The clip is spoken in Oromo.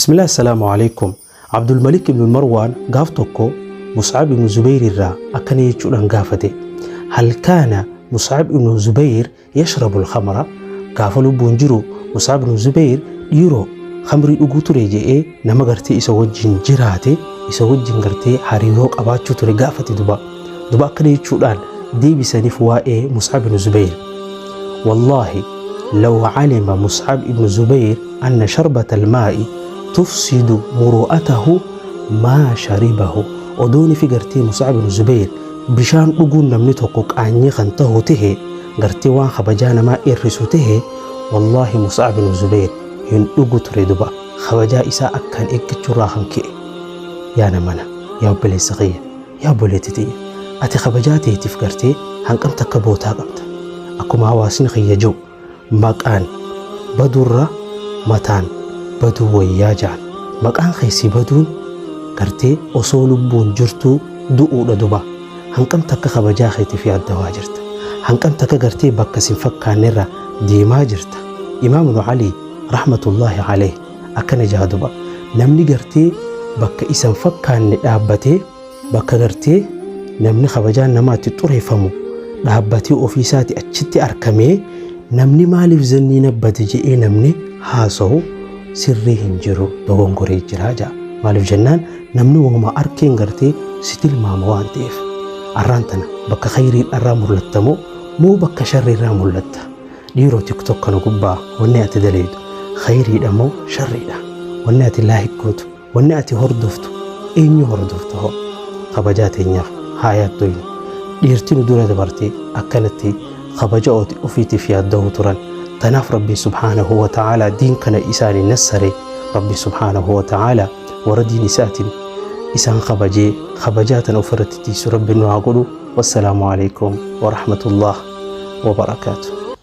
Bismillah, assalaamu alaikum. Abdulmalik ibn Marwaan gaaf tokko Mus'ab ibn Zubayr irraa akkana jechuudhaan gaafate. Hal kaana Mus'ab ibn Zubayr yashrabu al-khamra? Gaafa lubbuun jiru Mus'ab ibn Zubayr dhiiroo khamrii dhuguu ture je'ee nama gartee isa wajjin jiraate, isa wajjin gartee hariiroo qabaachuu ture gaafate duba. Duba akkana jechuudhaan deebisaniif waa'ee Mus'ab ibn Zubayr. Wallaahi law alima Mus'ab ibn Zubayr anna sharbata al-maa'i tufsidu muru'atahu maa sharibahu. Odooni fi gartee Mus'ab ibn Zubayr bishaan dhuguun namni tokko qaanyii kan tahu tahe, gartee waan kabajaa namaa irrisu tahe, wallaahi Mus'ab ibn Zubayr hin dhugu ture duba, kabajaa isaa akkaan eeggachuurraa kan ka'e. Yaa namana, yaa obboleessa kiyya, yaa obboleetti tiyya, ati kabajaa teetiif gartee hanqam takka bootaa qabda? Akkuma hawaasni kiyya jiru, maqaan baduurra mataan baduu wayyaa ja'an. Maqaan keessi baduun gartee osoo lubbuun jirtuu du'uudha duba. Hanqam takka kabajaa keetiif yaaddawaa jirta? Hanqam takka gartee bakka sin fakkaannerra deemaa jirta? Imaamnu Alii rahmatullaahi alayh akkana ja'a duba: namni gartee bakka isan fakkaanne dhaabbatee, bakka gartee namni kabajaan namaatti xureeffamu dhaabbatee ofiisaati achitti arkamee, namni maaliif zannii nabbate je'ee namni haasawu sirrii hin jiru, dogongoree jira ja'a. Maaliif jennaan, namni wahuma arkeen gartee si tilmaama waan ta'eef. Arraan tana bakka khayrii irraa mul'attamoo moo bakka sharrii irraa mul'atta? Dhiiroo, TikTok kana gubbaa wanni ati daleeydu khayriidha moo sharriidha? Wanni ati like gootu, wanni ati hordoftu, eenyu hordofta hoo? Kabajaa teenyaaf haa yaaddoynu. Dhiirti nu dura dabartee akkanatti kabaja ofiitiif yaaddahuu turan. Tanaaf Rabbiin subhaanahu wa ta'aalaa diin kana isaanii nassare. Rabbiin subhaanahu wa ta'aalaa warra diin isaatiin isaan kabajee kabajaa tana ofirratti tiisu Rabbiin nu haa godhu. Wassalaamu alaikum wa rahmatullah wa barakaatuh.